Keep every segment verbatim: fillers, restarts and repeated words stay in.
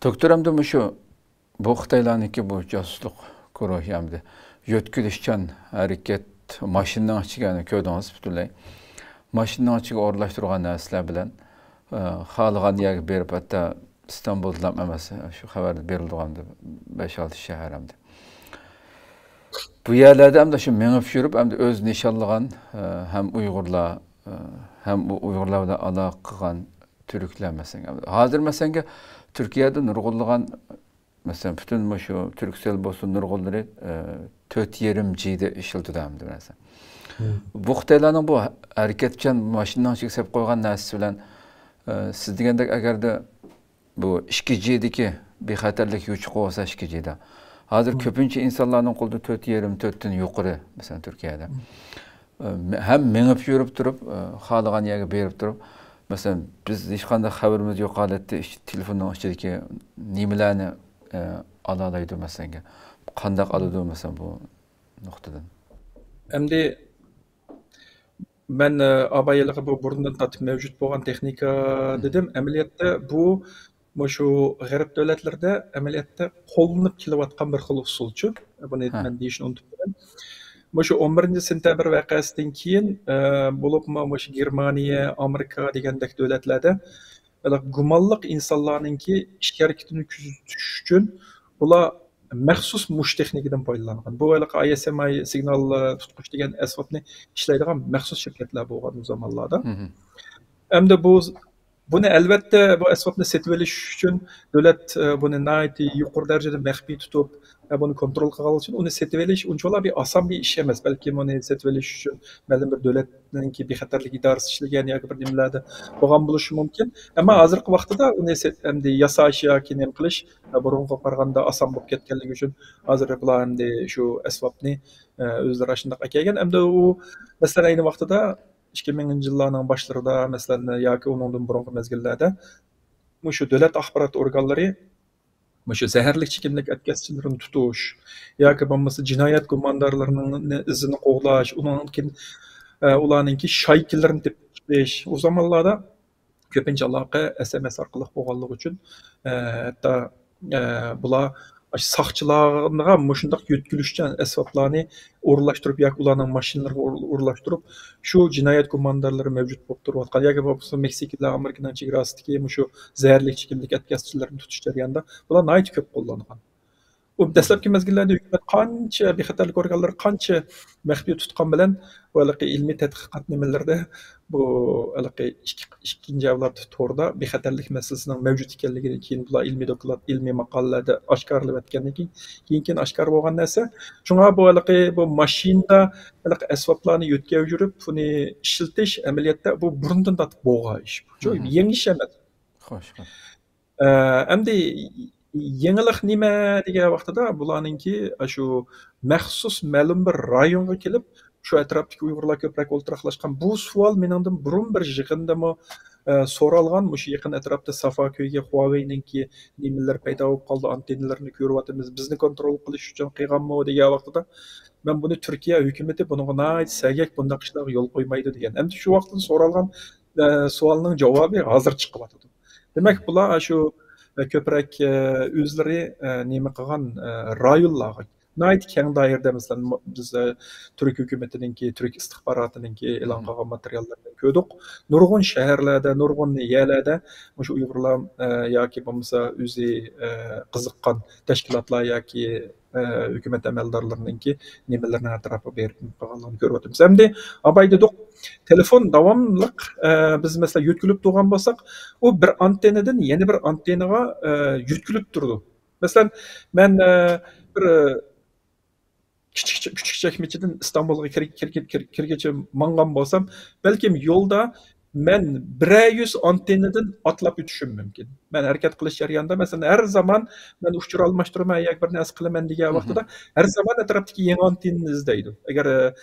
دوكتور، ئەمدى مۇشۇ، بۇ خىتايلارنىڭكى بۇ جاسۇسلۇق گۇرۇھى ئەمدى يۆتكىلىشچان ھەرىكەت، ماشىنىنىڭ ئىچىگە، يەنى كۆردىڭىز پۈتۈنلەي. ماشىنىنىڭ ئىچىگە ئورۇنلاشتۇرغان نەرسىلەر بىلەن، ئە، خالىغان يەرگە بېرىپ، ھەتتا ئىستانبۇلدىلا ئەمەس، شۇ خەۋەردە بېرىلىدىغان بەش-ئالتە شەھەر ئەمدى. بۇ يەرلەردە ئەمدى شۇ مېڭىپ يۈرۈپ، ئەمدى ئۆزى نىشانلىغان، ئە، ھەم ئۇيغۇرلار، ئە، ھەم ئۇ ئۇيغۇرلار بىلەن ئالاقە قىلغان تۈركلەر، مەسىلەن. ھازىر، مەسىلەن، تۈركىيەدە نۇرغۇنلىغان، مەسىلەن، پۈتۈن مۇشۇ تۈركسەل بولسۇن، نۇرغۇنلىرى، ئە، تۆت يېرىم جىدا ئىشلىتىدۇ ئەمدى، مەسىلەن. بۇ خىتايلارنىڭ بۇ ھەرىكەتچان ماشىنىنىڭ ئىچىگە سېلىپ قويغان نەرسىسى بىلەن، ئە، سىز دېگەندەك، ئەگەردە بۇ ئىككى جىدىكى بىخەتەرلىك يوچۇقى بولسا، ئىككى جىدا. ھازىر كۆپىنچە ئىنسانلارنىڭ قولىدا تۆت يېرىم، تۆتتىن يۇقىرى، مەسىلەن، تۈركىيەدە. ئە، مە-، ھەم مېڭىپ يۈرۈپ تۇرۇپ، ئە، خالىغان يەرگە بېرىپ تۇرۇپ، مەسىلەن، بىز ھېچقانداق خەۋىرىمىز يوق ھالەتتە ئىچ-، تېلېفوننىڭ ئىچىدىكى نېمىلەرنى، ئە، ئالالايدۇ، مەسىلەن، قانداق ئالىدۇ، مەسىلەن، بۇ نۇقتىدىن؟ ئەمدى مەن، ئە، ئاباي ھېلىقى بۇ بۇرۇندىن تارتىپ مەۋجۇت بولغان تېخنىكا دېدىم. ئەمەلىيەتتە بۇ مۇشۇ غەرب دۆلەتلىرىدە ئەمەلىيەتتە قوللىنىپ كېلىۋاتقان بىر خىل ئۇسۇلچۇ. بۇنى مەن دېيىشنى ئۇنتۇپ قالدىم. مۇشۇ ئون بىرىنچى سېنتەبىر ۋەقەسىدىن كېيىن، ئە، بولۇپمۇ مۇشۇ گېرمانىيە، ئامېرىكا دېگەندەك دۆلەتلەردە ھېلىقى گۇمانلىق ئىنسانلارنىڭكى ئىش ھەرىكىتىنى كۆزىتىش ئۈچۈن بۇلار مەخسۇس مۇشۇ تېخنىكىدىن پايدىلانغان. بۇ ھېلىقى ئاي ئېس ئېم ئاي سىگنال، ئە، تۇتقۇچ دېگەن ئەسۋابنى ئىشلەيدىغان مەخسۇس شىركەتلەر بولغان ئۇ زامانلاردا. ئەمدى بۇ، بۇنى ئەلۋەتتە بۇ ئەسۋابنى سېتىۋېلىش ئۈچۈن دۆلەت، ئە، بۇنى ناھايىتى يۇقىرى دەرىجىدە مەخپىي تۇتۇپ، ئە، بۇنى كونترول قىلغانلىقى ئۈچۈن ئۇنى سېتىۋېلىش ئۇنچىۋالا بىر ئاسان بىر ئىش ئەمەس. بەلكىم ئۇنى سېتىۋېلىش ئۈچۈن مەلۇم بىر دۆلەتنىڭكى بىخەتەرلىك ئىدارىسى ئىشلىگەن ياكى بىر نېمىلەردە بولغان بولۇشى مۇمكىن. ئەمما ھازىرقى ۋاقتىدا ئۇنى سېت-، ئەمدى ياساش ياكى نېمە قىلىش، ئە، بۇرۇنقىغا قارىغاندا ئاسان بولۇپ كەتكەنلىكى ئۈچۈن ھازىر بۇلار ئەمدى شۇ ئەسۋابنى، ئە، ئۆزلىرى ئاشۇنداق ئەكەلگەن. ئەمدى ئۇ، مەسىلەن، ئەينى ۋاقتىدا ئىككى مىڭىنچى يىللارنىڭ باشلىرىدا، مەسىلەن، ياكى ئۇنىڭدىن بۇرۇنقى مەزگىللەردە مۇشۇ دۆلەت ئاخبارات ئورگانلىرى مۇشۇ زەھەرلىك چېكىملىك ئەتكەسچىلىرىنى تۇتۇش ياكى بولمىسا جىنايەت گۇماندارلىرىنىڭ ئىزىنى قوغلاش، ئۇنىڭدىن كېيىن، ئە، ئۇلارنىڭكى شايكىلىرىنى تېپىپ چىقىش، ئۇ زامانلاردا كۆپىنچە ئالاقە ئەس ئەم ئەس ئارقىلىق بولغانلىقى ئۈچۈن، ئە، ھەتتا، ئە، بۇلار ئاشۇ ساقچىلارغا مۇشۇنداق يۆتكىلىشچان ئەسۋابلارنى ئورۇنلاشتۇرۇپ ياكى ئۇلارنىڭ ماشىنىلىرىغا ئور-، ئورۇنلاشتۇرۇپ، شۇ جىنايەت گۇماندارلىرى مەۋجۇت بولۇپ تۇرۇۋاتقان ياكى بولمىسا مېكسىكا بىلەن ئامېرىكىنىڭ چېگراسىدىكى مۇشۇ زەھەرلىك چېكىملىك ئەتكەسچىلىرىنى تۇتۇش جەريانىدا بۇلار ناھايىتى كۆپ قوللانغان. ئۇ دەسلەپكى مەزگىللەردە ھۆكۈمەت قانچە، بىخەتەرلىك ئورگانلىرى قانچە مەخپىي تۇتقان بىلەن، بۇ ھېلىقى ئىلمىي تەتقىقات نېمىلىرىدە بۇ ھېلىقى ئىككى، ئىككىنچى ئەۋلاد توردا بىخەتەرلىك مەسىلىسىنىڭ مەۋجۇت ئىكەنلىكىنى كېيىن بۇلار ئىلمىي دوكلات، ئىلمىي ماقالىلەردە ئاشكارىلىۋەتكەندىن كېيىن، كېيىن، كېيىن ئاشكارا بولغان نەرسە. شۇڭا بۇ ھېلىقى بۇ ماشىنىدا ھېلىقى ئەسۋابلارنى يۆتكەپ يۈرۈپ، بۇنى ئىشلىتىش ئەمەلىيەتتە بۇ بۇرۇندىن تارتىپ بولغان ئىش. شۇ يېڭى ئىش ئەمەس. خوش، خوش. ئە، ئەمدى يېڭىلىق نېمە دېگەن ۋاقتىدا، بۇلارنىڭكى ئاشۇ مەخسۇس مەلۇم بىر رايونغا كېلىپ، شۇ ئەتراپتىكى ئۇيغۇرلار كۆپرەك ئولتۇراقلاشقان. بۇ سوئال مېنىڭدىن بۇرۇن بىر يىغىندىمۇ، ئە، سورالغان. مۇشۇ يېقىن ئەتراپتا سافاكۆيگە خۇاۋېينىڭكى نېمىلىرى پەيدا بولۇپ قالدى، ئانتېننىلىرىنى كۆرۈۋاتىمىز، بىزنى كونترول قىلىش ئۈچۈن قىلغانمۇ دېگەن ۋاقتىدا، مەن بۇنى تۈركىيە ھۆكۈمىتى بۇنىڭغا ناھايىتى سەگەك، بۇنداق ئىشلارغا يول قويمايدۇ دېگەن. ئەمدى شۇ ۋاقىتتا سورالغان، ئە، سوئالنىڭ جاۋابى ھازىر چىقىۋاتىدۇ. دېمەك، بۇلار شۇ، ئە، كۆپرەك، ئە، ئۆزلىرى، ئە، نېمە قىلغان، ئە، رايونلارغا، ناھايىتى كەڭ دائىرىدە، مەسىلەن، بىز، ئە، تۈرك ھۆكۈمىتىنىڭكى، تۈرك ئىستىخباراتىنىڭكى ئېلان قىلغان ماتېرىياللىرىنى كۆردۇق. نۇرغۇن شەھەرلەردە، نۇرغۇن يەرلەردە مۇشۇ ئۇيغۇرلار، ئە، ياكى بولمىسا ئۆزى، ئە، قىزىققان تەشكىلاتلار ياكى، ئە، ھۆكۈمەت ئەمەلدارلىرىنىڭكى نېمىلىرىنىڭ ئەتراپىغا بېرىپ قالغانلىقىنى كۆرۈۋاتىمىز. ئەمدى ئاباي دېدۇق، تېلېفون داۋاملىق، ئە، بىز مەسىلەن يۆتكىلىپ تۇرغان بولساق، ئۇ بىر ئانتېننىدىن يەنە بىر ئانتېننىغا، ئە، يۆتكىلىپ تۇرىدۇ. مەسىلەن، مەن، ئە، بىر كىچىك، كىچىك چەكمىچىدىن ئىستانبۇلغا كىر-، كىر-، كىر-، كىرگىچە ماڭغان بولسام، بەلكىم يولدا مەن بىرەر يۈز ئانتېننىدىن ئاتلاپ ئۆتۈشۈم مۇمكىن. مەن ھەرىكەت قىلىش جەريانىدا، مەسىلەن، ھەر زامان مەن ئۇچۇر ئالماشتۇرىمەن ياكى بىر نەرسە قىلىمەن دېگەن ۋاقتىدا، ھەر زامان ئەتراپتىكى يېڭى ئانتېننىنى ئىزدەيدۇ. ئەگەر، ئە،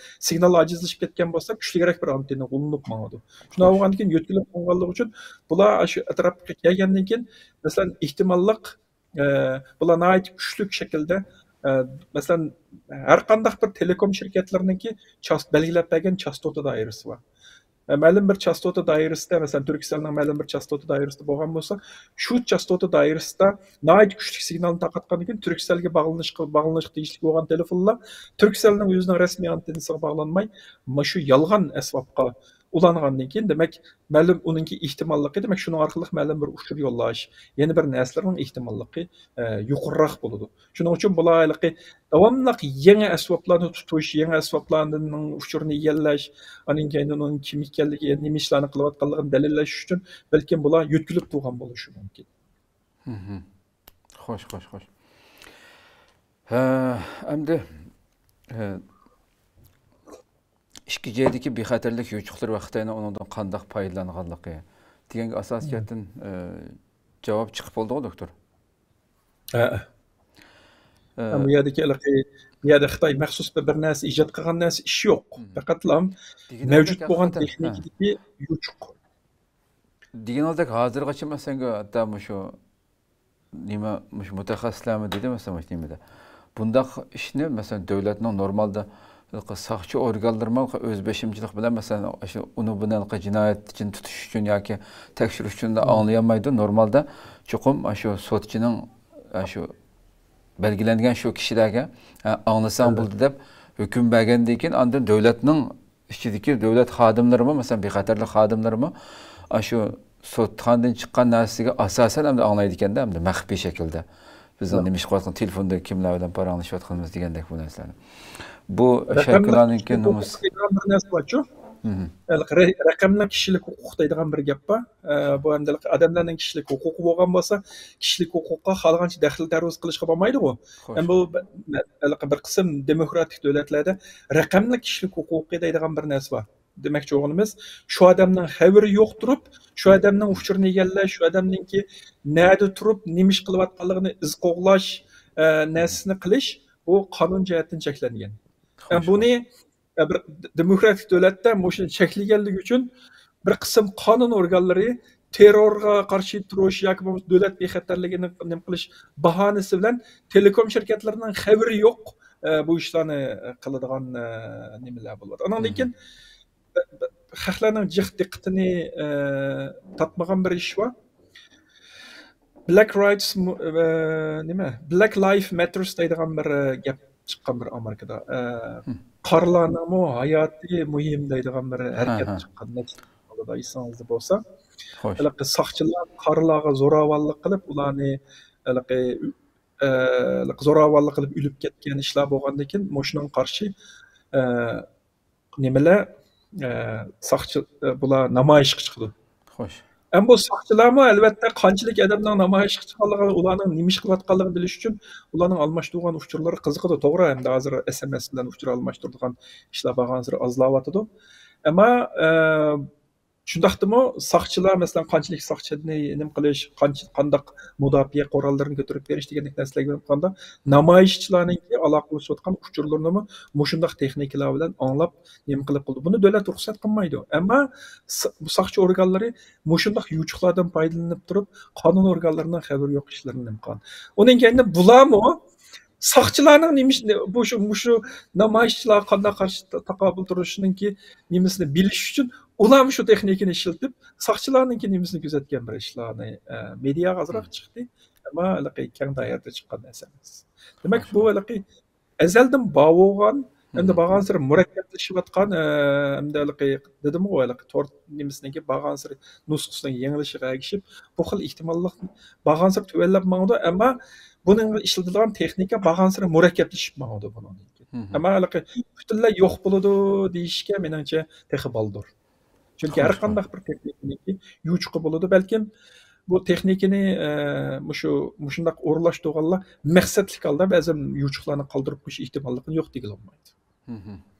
سىگنال ئاجىزلىشىپ كەتكەن بولسا، كۈچلۈكرەك بىر ئانتېننىغا ئۇلىنىپ ماڭىدۇ. شۇنداق بولغاندىن كېيىن يۆتكىلىپ ماڭغانلىقى ئۈچۈن بۇلار شۇ ئەتراپقا كەلگەندىن كېيىن، مەسىلەن، ئېھتىماللىق ئە، بۇلار ناھايىتى كۈچلۈك شەكىلدە، ئە، مەسىلەن، ھەر قانداق بىر تېلېكوم شىركەتلىرىنىڭكى چاس-، بەلگىلەپ بەرگەن چاستوتا دائىرىسى بار. مەلۇم بىر چاستوتا دائىرىسىدە، مەسىلەن، تۈركسەلنىڭ مەلۇم بىر چاستوتا دائىرىسىدە بولغان بولسا، شۇ چاستوتا دائىرىسىدا ناھايىتى كۈچلۈك سىگنالنى تارقاتقاندىن كېيىن، تۈركسەلگە باغلىنىشقا، باغلىنىشقا تېگىشلىك بولغان تېلېفونلار تۈركسەلنىڭ ئۆزىنىڭ رەسمىي ئانتېننىسىغا باغلانماي، مانا شۇ يالغان ئەسۋابقا ئۇلانغاندىن كېيىن، دېمەك، مەلۇم ئۇنىڭكى ئېھتىماللىقى، دېمەك، شۇنىڭ ئارقىلىق مەلۇم بىر ئۇچۇر يوللاش، يەنە بىر نەرسىلەرنىڭ ئېھتىماللىقى، ئە، يۇقىرىراق بولىدۇ. شۇنىڭ ئۈچۈن بۇلار ھېلىقى داۋاملىق يېڭى ئەسۋابلارنى تۇتۇش، يېڭى ئەسۋابلارنىڭ ئۇچۇرىنى ئىگىلەش، ئاندىن كېيىن ئۇنىڭ كىم ئىكەنلىكى، نېمە ئىشلارنى قىلىۋاتقانلىقىنى دەلىللەش ئۈچۈن، بەلكىم بۇلار يۆتكىلىپ تۇرغان بولۇشى مۇمكىن. خوش، خوش، خوش. ھە، ئەمدى، ھە، ئىككى جىدىكى بىخەتەرلىك يوچۇقلىرى ۋە خىتاينىڭ ئۇنىڭدىن قانداق پايدىلانغانلىقى دېگەنگە ئاساسىي جەھەتتىن، ھە، جاۋاب چىقىپ بولدىغۇ، دوكتور؟ ھە. ھە، بۇ يەردىكى ھېلىقى، بۇ يەردە خىتاي مەخسۇس بىر، بىر نەرسە ئىجاد قىلغان نەرسە ئىش يوق. پەقەتلا مەۋجۇت بولغان تېخنىكىدىكى يوچۇق. دېگىنىڭىزدەك، ھازىرغىچە مەسىلەن، ھەتتا مۇشۇ نېمە، مۇشۇ مۇتەخەسسىسلەرمۇ دېدى، مەسىلەن، مۇشۇ نېمىدە. بۇنداق ئىشنى، مەسىلەن، دۆلەتنىڭ نورمالدا ساقچى ئورگانلىرىمۇ ئۆز بېشىمچىلىق بىلەن، مەسىلەن، شۇ ئۇنى بۇنى جىنايەت ئۈچۈن تۇتۇش ئۈچۈن ياكى تەكشۈرۈش ئۈچۈن ئاڭلىيالمايدۇ. نورمالدا چوقۇم شۇ سوتچىنىڭ شۇ بەلگىلەنگەن شۇ كىشىلەرگە، ئاڭلىساڭ بولدى دەپ ھۆكۈم بەرگەندىن كېيىن، ئاندىن دۆلەتنىڭ ئىچىدىكى دۆلەت خادىملىرىمۇ، مەسىلەن، بىخەتەرلىك خادىملىرىمۇ ئاشۇ سوتخانىدىن چىققان نەرسىگە ئاساسەن ئەمدى ئاڭلايدىكەندە، ئەمدى مەخپىي شەكىلدە. بىزنىڭ نېمە ئىش قىلىۋاتقان، تېلېفوندا كىملەر بىلەن پاراڭلىشىۋاتقىنىمىز دېگەندەك بۇ نەرسىلەرنى. بۇ شەيكۇلانىڭكى نومۇس. دەيدىغان بىر نەرسە بارچۇ؟ ھەلقى رەقەملىك كىشىلىك ھوقۇق دەيدىغان بىر گەپ بار. بۇ ئەمدى ئادەملەرنىڭ كىشىلىك ھوقۇقى بولغان بولسا، كىشىلىك ھوقۇققا خالىغانچە دەخلى تەرۇز قىلىشقا بولمايدىغۇ. ئەمما بۇ بىر قىسىم دېموكراتىك دۆلەتلەردە رەقەملىك كىشىلىك ھوقۇقى دەيدىغان بىر نەرسە بار. دېمەكچى بولغىنىمىز، شۇ ئادەمنىڭ خەۋىرى يوق تۇرۇپ، شۇ ئادەمنىڭ ئۇچۇرىنى ئىگىلەش، شۇ ئادەمنىڭكى نەدە تۇرۇپ، نېمە ئىش قىلىۋاتقانلىقىنى ئىز قوغلاش، ئە، نەرسىسىنى قىلىش، بۇ قانۇن جەھەتتىن چەكلەنگەن. بۇنى، ئە، بىر دېموكراتىك دۆلەتتە مۇشۇنى چەكلىگەنلىكى ئۈچۈن بىر قىسىم قانۇن ئورگانلىرى تېررورغا قارشى تۇرۇش ياكى بولمىسا دۆلەت بىخەتەرلىكىنى نېمە قىلىش باھانىسى بىلەن تېلېكوم شىركەتلىرىنىڭ خەۋىرى يوق، ئە، بۇ ئىشلارنى قىلىدىغان، ئە، نېمىلەر بولىدۇ. ئانىڭدىن كېيىن خەقلەرنىڭ جىق دىققىتىنى، ئە، تارتمىغان بىر ئىش بار. بلاك رايتس، ئە، نېمە؟ بلاك لايف ماتتېرس دەيدىغان بىر، ئە، گەپ چىققان بىر ئامېرىكىدا. ئە، قارىلارنىڭمۇ ھاياتى مۇھىم دەيدىغان بىر ھەرىكەت چىققان. نەچچە يىل ئالدىدا ئېسىڭىزدە بولسا. ھېلىقى ساقچىلار قارىلارغا زوراۋانلىق قىلىپ، ئۇلارنى ھېلىقى، ئە، زوراۋانلىق قىلىپ ئۆلۈپ كەتكەن ئىشلار بولغاندىن كېيىن، مۇشۇنىڭغا قارشى، ئە، نېمىلەر، ئە، ساقچى، ئە، بۇلار نامايىشقا چىقىدۇ. خوش. ئەمما بۇ ساقچىلارمۇ، ئەلۋەتتە، قانچىلىك ئادەمنىڭ نامايىشقا چىققانلىقىنى، ئۇلارنىڭ نېمە ئىش قىلىۋاتقانلىقىنى بىلىش ئۈچۈن ئۇلارنىڭ ئالماشتۇرغان ئۇچۇرلىرى قىزىقىدۇ. توغرا، ئەمدى ھازىر ئېس ئېم ئېس بىلەن ئۇچۇر ئالماشتۇرىدىغان ئىشلار بارغانسېرى ئازلاۋاتىدۇ. ئەمما، ئە، شۇنداقتىمۇ ساقچىلار، مەسىلەن، قانچىلىك ساقچىنى نېمە قىلىش، قانچە، قانداق مۇداپىئە قوراللىرىنى كۆتۈرۈپ بېرىش دېگەندەك نەرسىلەرگە بولغاندا، نامايىشچىلارنىڭكى ئالاقىلىشىۋاتقان ئۇچۇرلىرىنىمۇ مۇشۇنداق تېخنىكىلار بىلەن ئاڭلاپ، نېمە قىلىپ بولىدۇ. بۇنى دۆلەت رۇخسەت قىلمايدۇ. ئەمما سا-، بۇ ساقچى ئورگانلىرى مۇشۇنداق يوچۇقلاردىن پايدىلىنىپ تۇرۇپ، قانۇن ئورگانلىرىنىڭ خەۋىرى يوق ئىشلىرىنى نېمە قىلغان. ئۇنىڭ كەينىدىن بۇلارمۇ ساقچىلارنىڭ نېمە ئىش-، بۇ شۇ، مۇشۇ نامايىشچىلارغا قانداق قارشى تا-، تاقابىل تۇرۇشنىڭكى نېمىسىنى بىلىش ئۈچۈن ئۇلارمۇ شۇ تېخنىكىنى ئىشلىتىپ، ساقچىلارنىڭكى نېمىسىنى كۆزەتكەن بىر ئىشلارنى، ئە، مېدىياغا ئازراق چىقتى. ئەمما ھېلىقى كەڭ دائىرىدە چىققان نەرسە ئەمەس. دېمەك، بۇ ھېلىقى ئەزەلدىن بار بولغان، ئەمدى بارغانسېرى مۇرەككەپلىشىۋاتقان، ئە، ئەمدى ھېلىقى دېدىمغۇ، ھېلىقى تور نېمىسىنىڭكى بارغانسېرى نۇسخىسىنىڭ يېڭىلىشىغا ئەگىشىپ، بۇ خىل ئېھتىماللىق بارغانسېرى تۆۋەنلەپ ماڭىدۇ، ئەمما بۇنىڭغا ئىشلىتىدىغان تېخنىكا بارغانسېرى مۇرەككەپلىشىپ ماڭىدۇ بۇنىڭدىن كېيىن. ئەمما ھېلىقى پۈتۈنلەي يوق بولىدۇ دېيىشكە مېنىڭچە تېخى بالدۇر. چۈنكى ھەر قانداق بىر تېخنىكىنىڭكى يوچۇقى بولىدۇ. بەلكىم بۇ تېخنىكىنى، ئە، مۇشۇ، مۇشۇنداق ئورۇنلاشتۇرغانلار مەقسەتلىك ھالدا بەزى يوچۇقلارنى قالدۇرۇپ قويۇش ئېھتىماللىقى يوق دېگىلى بولمايدۇ.